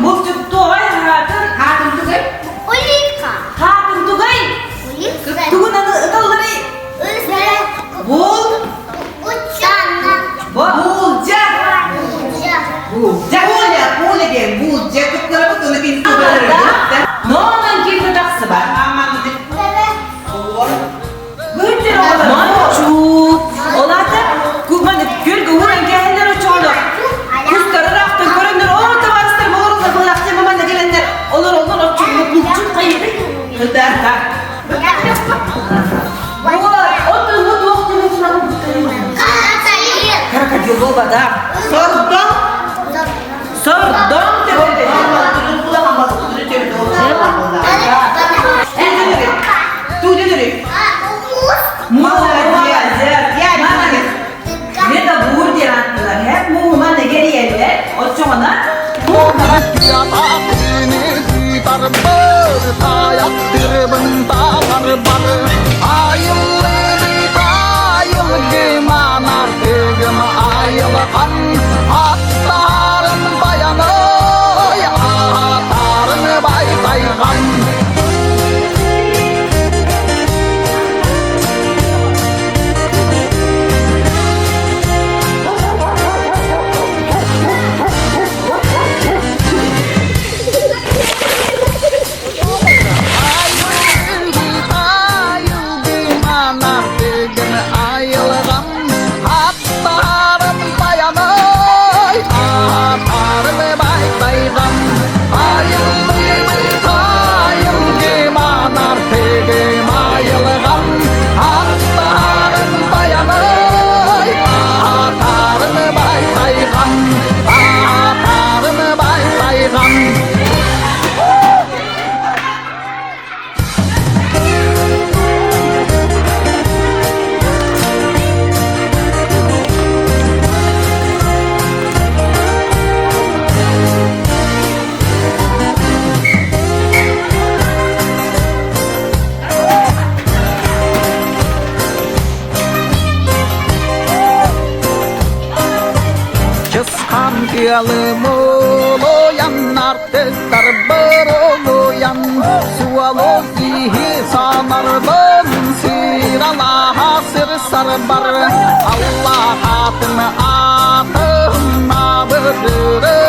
Булчуттуой хаатын хаатын тугай? Улитка. Хаатын тугай? Тугун аны ыталларый? Бул? Булдьа. Булдьа. Пуля, пуля диэн булдьа кыттарабыт уну кин Нонан ким тахсыбат. Мончук. Ол аата куманы күлгү уран кэһэллэр очоҕоно. Кустары ыраахтан көрөннөр, оо табаарыстар олороллор былаахтыы маманна кэлэннэр олороллор оччоҕуна булчут хайыый? Кытар. Вот, отуну туох Крокодил буолбата. Сордоҥ. Сордоҥ төбөтө. Медобур диэн ааттанар. Һэ, мууһума нэгэрийэллэр. Оччоҕуна Аттарын баяной, аттарын байтайған. Чысхан тыалым олоян, артыктар бір олоян, суало киһи санарбын, сыралаһа сыр сарбар, Аллах атын атын абырыры.